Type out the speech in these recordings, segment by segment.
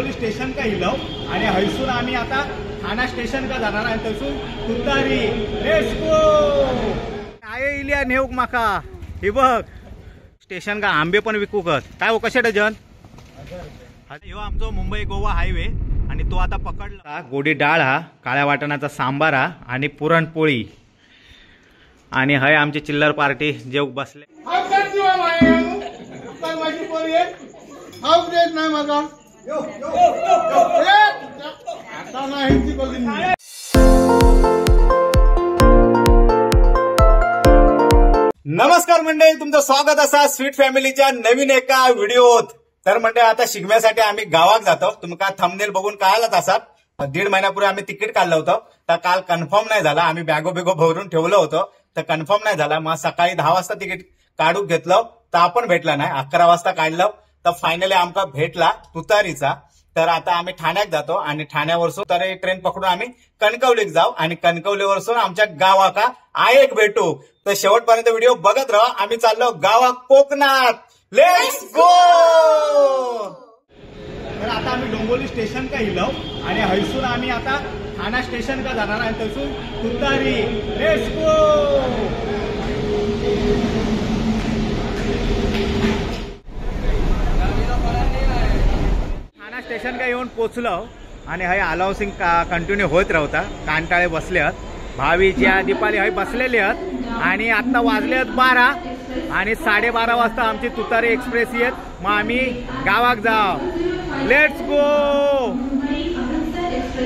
डोंगोली station का इलो आणि हैसून आम्ही आता ठाणा स्टेशन का जाणार आणि थंयसून तुतारी. Let's go. आहे इल्या नेऊक माका हे बघ स्टेशन का आंबे पण विकूकत. काय हो कशे डझन? ह्यो आमचो मुंबई गोवा हायवे आणि तो आता पकडला. गोडी डाळ हा, काळ्या वाटणाचा सांबार हा आणि पुरणपोळी आणि हय आमची चिल्लर पार्टी जेवक बसले. नमस्कार मंडळी, तुमचं स्वागत असा स्वीट फॅमिलीच्या नवीन एका व्हिडिओत. तर मंडळी आता शिगम्यासाठी आम्ही गावात जातो. तुमका थंबनेल बघून कळालच असात. 1.5 महिन्यापूर्वी आम्ही तिकीट काढलं होतं, तर काल कन्फर्म नाही झाला. आम्ही बॅगो बिगो भरून ठेवलं होतं, तर कन्फर्म नाही झाला. मग सकाळी 10 वाजता तिकीट काढून घेतलं तर आपण भेटला नाही. 11 वाजता काढलं तर फायनली आमका भेटला तुतारीचा. तर आता आम्ही ठाण्यात जातो आणि ठाण्यावरसून तुतारी ट्रेन पकडून आम्ही कणकवलीत जाऊ आणि कणकवलीवरसून आमच्या गावाका आयेक भेटू. तर शेवटपर्यंत व्हिडिओ बघत राहा. आम्ही चाललो गावा कोकणात. Let's go. तर आता आम्ही डोंगोली स्टेशन का इलो आणि हैसून आम्ही आता ठाणा स्टेशन का जाणार आणि थंयसून तुतारी. Let's go. Thana station का येऊन पोचलो आणि हय अलाउन्सिंग कंटिन्यू होत राहता. कांटाळे बसले आहेत, भावी ज्या दीपाली हय बसलेले आहेत आणि आता वाजले आहेत 12 आणि 12:30 वाजता आमची तुतारी एक्सप्रेस येत. मग आम्ही गावाक जाव. Let's go.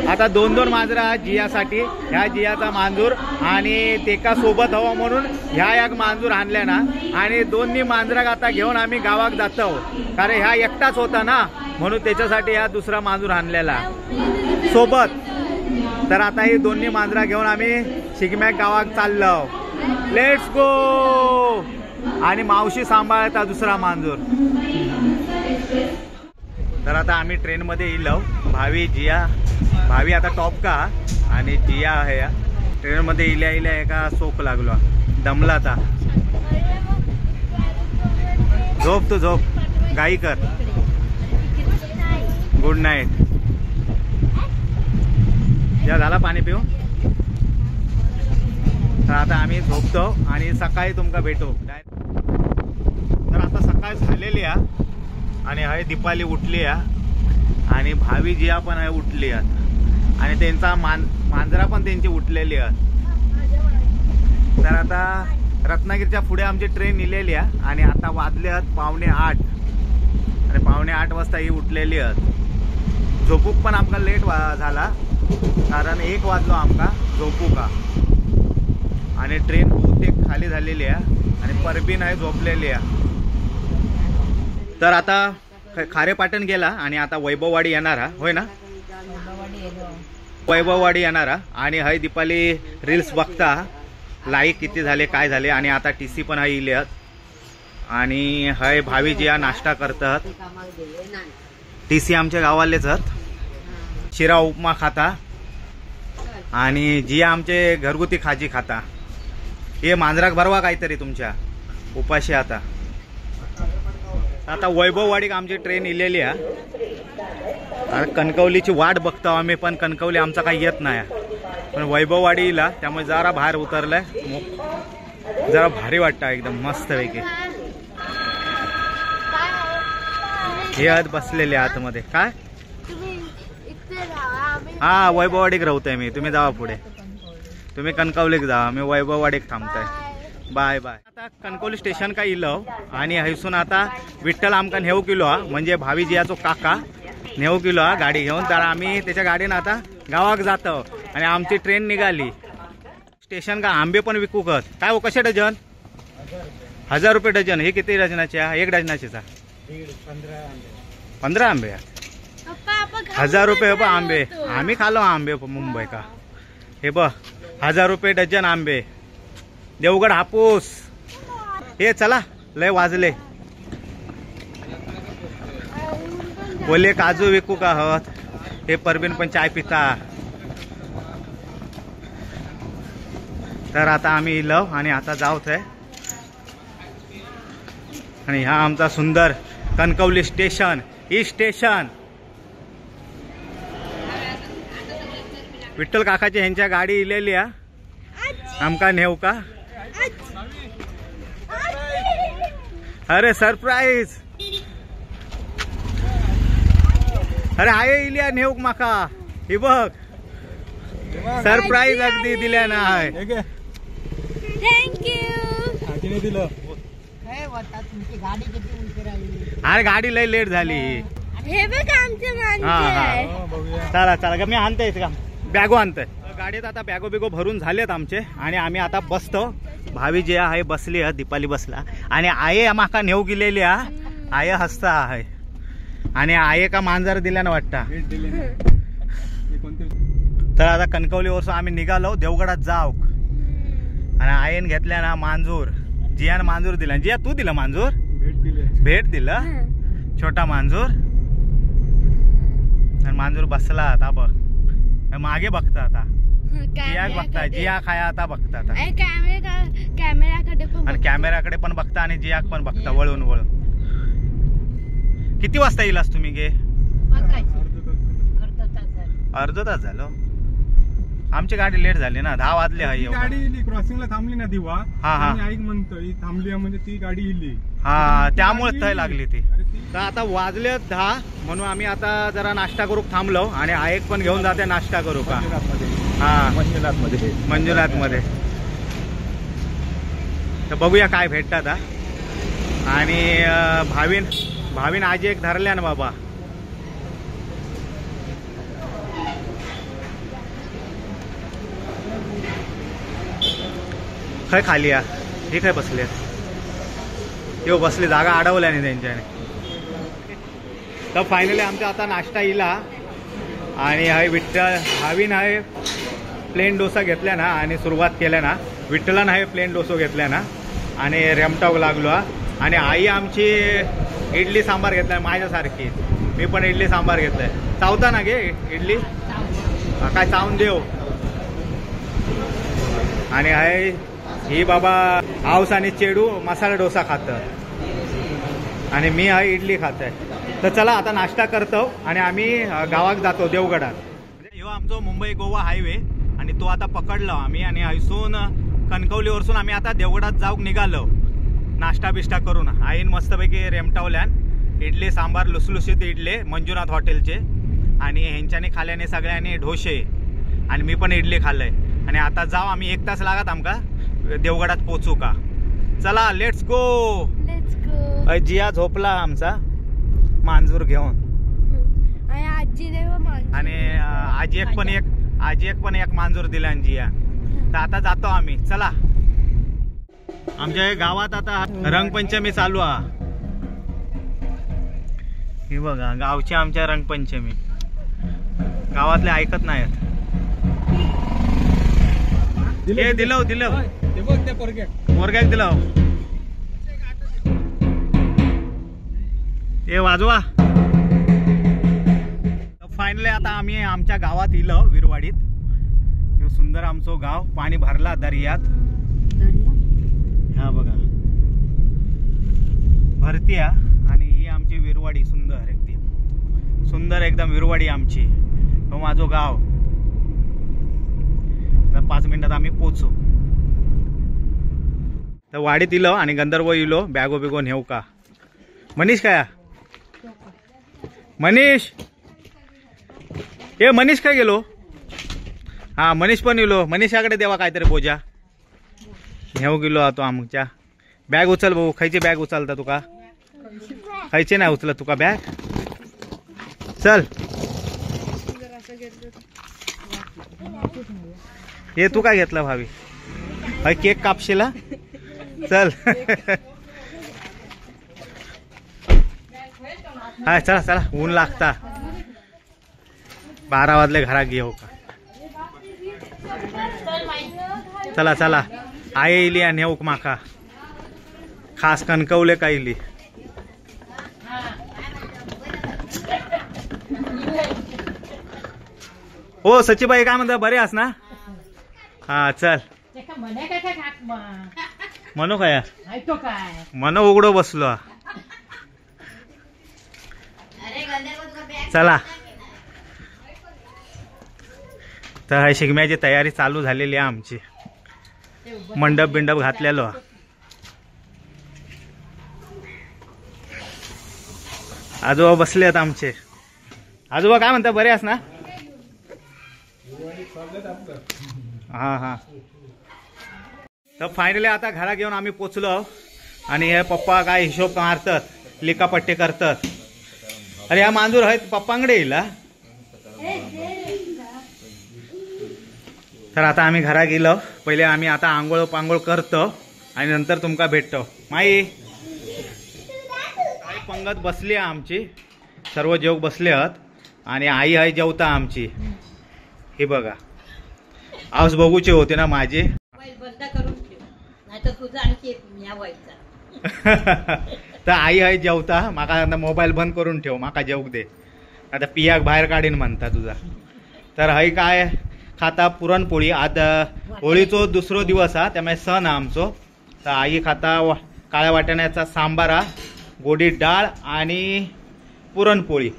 आता 2-2 मांजरा जियासाठी, ह्या जियाचा मांजूर आणि तेका सोबत हवा म्हणून ह्या एक मांजूर आणल्या ना, आणि दोन्ही मांजराक आता घेऊन आम्ही गावाक जातो. कारण ह्या एकटाच होता ना, म्हणून त्याच्यासाठी ह्या दुसरा मांजूर आणलेला सोबत. तर आता ही दोन्ही मांजरा घेऊन आम्ही शिगम्या गावाक चाललो. Let's go. आणि मावशी सांभाळता दुसरा मांजूर. तर आता आम्ही ट्रेनमध्ये इलो. भावी जिया, भावी आता टॉप का आणि जिया आहे. ट्रेनमध्ये इल्या इल्या एका सोक लागलो, दमला आता. झोप तू झोप, गाई कर. Good night. या झाला पाणी पिऊ. तर आता आम्ही झोपतो आणि सकाळी तुमका भेटू. तर आता सकाळ झालेली आहे आणि हय दीपाली उठली आहे आणि भावी जिया पण आहे उठली आहेत आणि त्यांचा मांजरा पण त्यांची उठलेली आहे. तर आता रत्नागिरीच्या पुढे आमची ट्रेन नेलेली आहे आणि आता वाजले आहेत 7:45 आणि 7:45 वाजता ही उठलेली आहेत. झोपूक पण आमका लेट झाला, कारण 1 वाजलो आमका झोपूका. आणि ट्रेन बहुतेक खाली झालेली आहे आणि परबीन आहे झोपलेली आहे. तर आता खारेपाटण गेला आणि आता वैभववाडी येणार हा, होय ना? वैभववाडी येणार आणि हय दीपाली रील्स बघता, लाईक किती झाले काय झाले. आणि आता टीसी पण हय इले आणि हय भावी जिया नाश्ता करतात. टीसी आमच्या गावालेच आहेत, शिरा उपमा खाता आणि जिया आमचे घरगुती खाजी खाता. हे मांजराक भरवा काहीतरी तुमच्या उपाशी. आता आता वैभववाडीक आमची ट्रेन इलेली आहे. कणकवलीची वाट बघतो आम्ही, पण कणकवली आमचा काही येत नाही. पण वैभववाडी इला त्यामुळे जरा बाहेर उतरलंय, जरा भारी वाटतं एकदम मस्तपैकी. हे आत बसलेले आतमध्ये काय? हा वैभववाडीक राहतोय मी, तुम्ही जावा पुढे. तुम्ही कणकवलीक जा, मी वैभववाडीक थांबतोय. Bye bye. आता कणकवली स्टेशन का इलो आणि हैसून आता विठ्ठल आमका नेऊ किलो हा, म्हणजे भावी जियाचो काका नेऊ किलो हा गाडी घेऊन. तर आम्ही त्याच्या गाडीनं आता गावाक जातो आणि आमची ट्रेन निघाली. स्टेशन का आंबे पण विकूकत. काय हो कशे डझन? 1000 रुपये डझन. हे किती डझनाचे? 1 डझनाचेचा 15 आंबे. 1000 रुपये बघ आंबे. आम्ही खालो आंबे मुंबई का. हे बघ 1000 रुपये डझन आंबे. देवगड हापूस. हे चला लय वाजले. ओले काजू विकू का हत? हे परबीन पण चाय पिता. तर आता आम्ही इलो आणि आता जाऊत आहे. आणि हा आमचा सुंदर कणकवली स्टेशन, ही स्टेशन. विठ्ठल काकाची ह्यांच्या गाडी इलेली हा आमका नेऊ का. अरे सरप्राईज. अरे आये इलिया नेऊक माका ही बघ सरप्राईज अगदी दिल्या ना. Thank you. दिलं अरे गाडी लय लेट झाली. हे बघ आमचे माणसं. चला चला मी आणतोय का बॅगो आणतोय गाडीत. आता बॅगो बिगो भरून झालेत आमचे आणि आम्ही आता बसतो. भावी जे आहे बसली आहे, दीपाली बसला आणि आये माका नेऊ गेलेली हा. आये हसता आहे आणि आये का मांजर दिल्या ना वाटता. तर आता कणकवलीवरसून आम्ही निघालो देवगडात जाऊ आणि आयेन घेतल्या ना मांजूर. जियान मांजूर दिला. जिया तू दिला मांजूर? भेट दिलं छोटा मांजूर. आणि मांजूर बसला आता बघ मागे बघता आता. जिया बघता जिया खाया आता बघता आता. आणि कॅमेराकडे पण बघता आणि जियाक पण बघता वळून वळून. किती वाजता येईल तुम्ही गे? अर्धा तास झालो. आमची गाडी लेट झाली ना, 10 वाजले. गाडी क्रॉसिंगला थांबली ना दिवा. हा ऐक म्हणतोय थांबली म्हणजे ती गाडी इली. हा त्यामुळे थंय लागली ती. तर आता वाजले 10 म्हणून आम्ही आता जरा नाश्ता करूक थांबलो आणि आयक पण घेऊन जाते नाश्ता करू का. हा मंजुनाथ मध्ये. मंजुनाथ मध्ये तर बघूया काय भेटतात. आणि भावीन भावीन आजी एक धरल्या ना बाबा. खय खाली या हे काय बसले यो बसले जागा अडवल्या नाही त्यांच्याने. तर फायनली आमचा आता नाश्ता इला आणि हाय विठ्ठल भावीन हाय प्लेन डोसा घेतल्या ना आणि सुरुवात केल्या ना. विठ्ठलान हाय प्लेन डोसो घेतल्या ना आणि रेमटावक लागलो. आणि आई आमची इडली सांबार घेतलाय माझ्यासारखी. मी पण इडली सांबार घेतलाय. चावता ना गे इडली काय चावून देव. आणि हाय ही बाबा आऊस आणि चेडू मसाला डोसा खातं आणि मी हा इडली खात आहे. तर चला आता नाश्ता करतो आणि आम्ही गावात जातो देवगडात. ह्यो आमचो मुंबई गोवा हायवे आणि तो आता पकडलो आम्ही आणि हयसून कणकवलीवरसून आम्ही आता देवगडात जाऊक निघालो नाश्ता बिष्टा करून. आईन मस्तपैकी रेमटावल्यान इडली सांबार लुसलुशीत इडले मंजुनाथ हॉटेलचे आणि ह्यांच्यानी खाल्याने सगळ्यांनी ढोसे आणि मी पण इडली खाल्लंय. आणि आता जाऊ आम्ही 1 तास लागत आमका देवगडात पोचू का. चला let's go. Let's go. जिया झोपला आमचा मांजूर घेऊन. आणि आजी एक पण एक मांजूर दिला जिया. तर आता जातो आम्ही. चला आमच्या गावात आता रंगपंचमी चालू आहे. हे बघा गावची आमच्या रंगपंचमी. गावातले ऐकत नाहीत. दिलं दिलं पोरग्याक दिलं. ए वाजवा. फायनली आता आम्ही आमच्या गावात इलो विरवाडीत. सुंदर आमचो गाव पाणी भरला दर्यात. हा बघा भरती आणि ही आमची विरवाडी सुंदर एकदम सुंदर एकदम विरवाडी आमची. तो माझो गाव. 5 मिनिटात आम्ही पोचू. तर वाडीत इलो आणि गंधर्व इलो बॅगो बिगो नेऊ का. मनीष काय मनीष ए मनीष काय गेलो. हा मनीष पण इलो. मनीषाकडे देवा काहीतरी बोजा नेऊ गेलो तो आमच्या. बॅग उचल भाऊ. खायची बॅग उचलता तुका? खायची नाही उचलत तुका बॅग. चल हे तू काय घेतलं भावी? केक कापशील? चल हा चला चला ऊन लागता. 12 वाजले घरात घेऊ का. चला चला आई इली आणि नेऊक माका खास कणकवले का इली. हो सचिबाई काय म्हणता बरे आस ना? हा चल म्हणू काय मन उघडो बसलो. चला तर ह्या शिगम्याची तयारी चालू झालेली आहे आमची. मंडप बिंडप घातलेलो. आजोबा बसले आहेत आमचे. आजोबा काय म्हणता, बरे आहेस ना? हा हा. तर फायनली आता घरा घेऊन आम्ही पोचलो आणि हे पप्पा काय हिशोब मारतात, लिकापट्टी करतात. अरे ह्या मांजूर आहेत पप्पांकडे येईल. तर आता आम्ही घरा गेलो. पहिले आम्ही आता आंघोळ पांघोळ करतो आणि नंतर तुमका भेटतो. माई आई पंगत बसली आहे आमची, सर्व जेव बसले आहात आणि आई आई जेवता आमची. हे बघा आऊस बघूची होती ना माझी. तर आई आई जेवता, माका मोबाईल बंद करून ठेव, माका जेवक दे, आता पियाक बाहेर काढीन म्हणता तुझा. तर हय काय खाता पुरणपोळी. आता होळीचो दुसरो दिवस हा, त्यामुळे सण हा आमचो. तर आई खाता काळ्या वाटाण्याचा सांबार हा, गोडी डाळ आणि पुरणपोळी.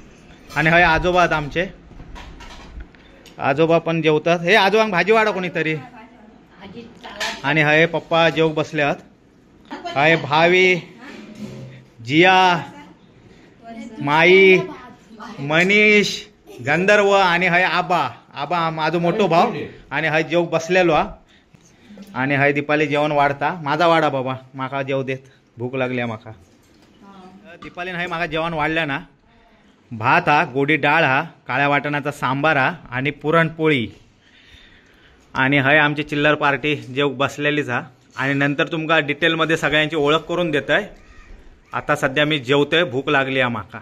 आणि हय आजोबा आहेत आमचे, आजोबा पण जेवतात. हे आजोबांक भाजी वाढा कोणीतरी. आणि हय पप्पा जेवक बसले आहात. हय भावी, जिया, माई, मनीष, गंधर्व आणि हय आबा. आबा माझो मोठो भाव. आणि हय जेवक बसलेलो हा. आणि हय दीपाली जेवण वाढता. माझा वाडा बाबा, माका जेव देत, भूक लागली माका. दीपालीन हय माका जेवण वाढलं ना, भात हा, गोडी डाळ हा, काळ्या वाटाण्याचा सांबार हा आणि पुरणपोळी. आणि हय आमची चिल्लर पार्टी जेवक बसलेलीच हा. आणि नंतर तुमका डिटेलमध्ये सगळ्यांची ओळख करून देतोय. आता सध्या मी जेवतोय, भूक लागली आहे माका,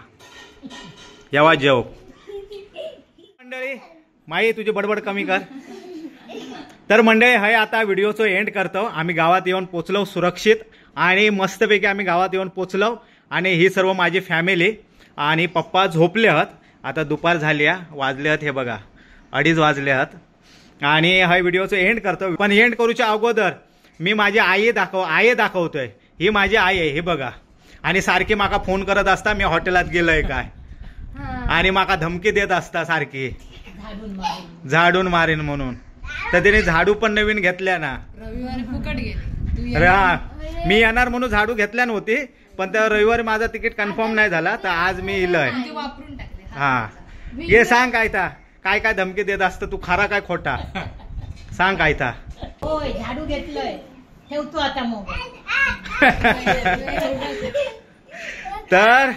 येवा जेव. मंडळी माई तुझी बडबड कमी कर. तर मंडळी हय आता व्हिडिओचो एंड करतो. आम्ही गावात येऊन पोचलो सुरक्षित आणि मस्तपैकी आम्ही गावात येऊन पोचलो. आणि ही सर्व माझी फॅमिली. आणि पप्पा झोपले आहात. आता दुपार झाली आहे, वाजले आहात हे बघा 2:30 वाजले आहात. आणि हा व्हिडिओचं एंड करतो. पण एंड करूच्या अगोदर मी माझी आई दाखवतोय. ही माझी आई आहे हे बघा. आणि सारखी माका फोन करत असता मी हॉटेलात गेलोय काय, आणि माका धमकी देत असता सारखी, झाडून मारीन म्हणून. तर तिने झाडू पण नवीन घेतल्या ना. रविवारी फुकट गेली. अरे हा, मी येणार म्हणून झाडू घेतल्या नव्हती, पण त्या रविवारी माझा तिकीट कन्फर्म नाही झाला, तर आज मी इलोय. हा ये सांग काय ता, काय काय धमकी देत असत तू, खरा काय खोटा सांग काय ता. होय झाडू घेतलंय, ठेवतो आता मोबाईल. तर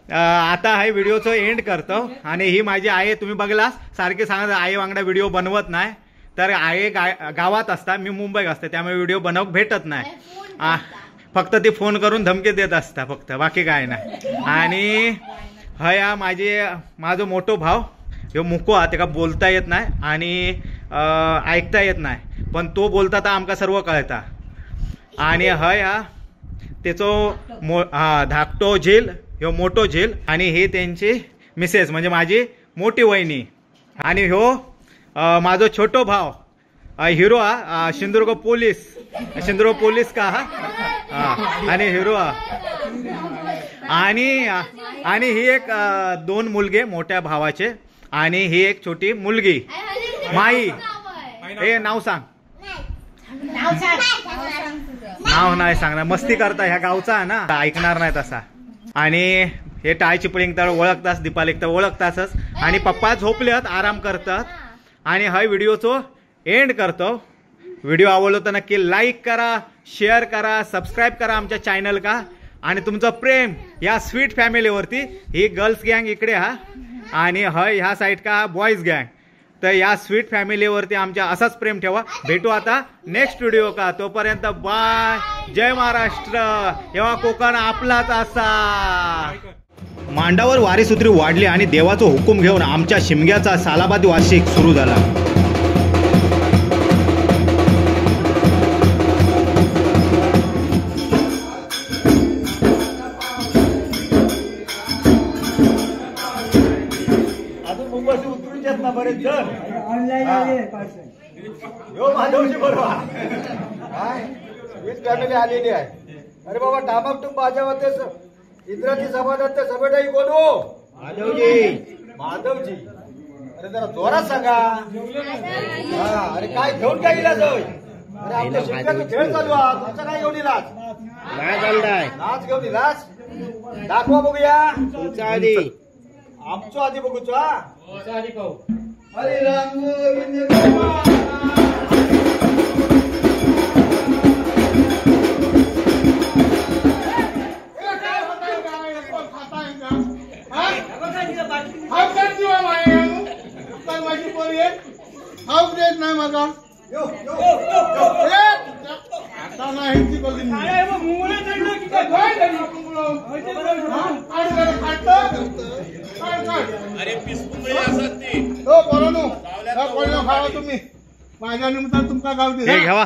आता हा व्हिडिओचं एंड करतो. आणि ही माझी आई, तुम्ही बघलास सारखी सांगत आई वांगडा व्हिडिओ बनवत नाही. तर आई गावात असता, मी मुंबईत असते, त्यामुळे व्हिडिओ बनवक भेटत नाही. फक्त ती फोन करून धमकी देत असता फक्त, बाकी काय नाही. आणि हया माझो मोठो भाव ह्यो मुको हा, त्याका बोलता येत नाही आणि ऐकता येत नाही, पण तो बोलता तर आमका सर्व कळता. आणि हय हा त्याचो धाकटो झील, ह्यो मोठो झील. आणि ही त्यांची मिसेस म्हणजे माझी मोठी वहिनी. आणि ह्यो माझो छोटो भाव हिरो हा, सिंधुदुर्ग पोलीस, सिंधुदुर्ग पोलीस का हा, आणि हिरो हा. आणि आणि ही एक 2 मुलगे मोठ्या भावाचे आणि ही एक छोटी मुलगी माई. हे नाव सांग, नाव नाही सांगणार, मस्ती करता, ह्या गावचा ना ऐकणार नाही तसा. आणि हे टाय चिपळींग तर ओळखतास, दीपालीक तर ओळखतासच. आणि पप्पा झोपलेत, आराम करतात. आणि हा व्हिडिओचो एंड करतो. व्हिडिओ आवडलो तर नक्की लाईक करा, शेअर करा, सबस्क्राईब करा आमच्या चॅनल का. आणि तुमचं प्रेम या स्वीट फॅमिलीवरती, ही गर्ल्स गँग इकडे हा आणि हय ह्या साईड का बॉईज गँग, तर या स्वीट फॅमिलीवरती आमच्या असाच प्रेम ठेवा. भेटू आता नेक्स्ट व्हिडिओ का, तोपर्यंत बाय, जय महाराष्ट्र. तेव्हा कोकण आपलाच असा. मांडावर वारीसुत्री वाढली आणि देवाचा हुकूम घेऊन आमच्या शिमग्याचा सालाबाद वार्षिक सुरू झाला. माधवजी बरोबर वीज फॅमिली आलेली आहे. अरे बाबा टामाक तुम बाजावते इंद्राची सभा सभेटाई कोण हो? माधवजी. माधवजी. अरे जरा जोरात सांगा. हा, अरे काय घेऊन काय गेला जाऊ? अरे आमच्या शिमग्याचा खेळ चालू आहे, तुमचा काय घेऊन इलाज? नाच घेऊन इलाज दाखवा बघूया. तुमच्या आधी आमचं आधी बघूच. अरे राम गोविंद. नाही माझा आता नाही खावा तुम्ही माझ्या निमित्तानं तुमका गाव दे घ्यावा.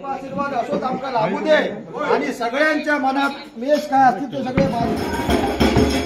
आशीर्वाद असोच आमका लाभू दे आणि सगळ्यांच्या मनात क्लेश काय असतील ते सगळे मारू.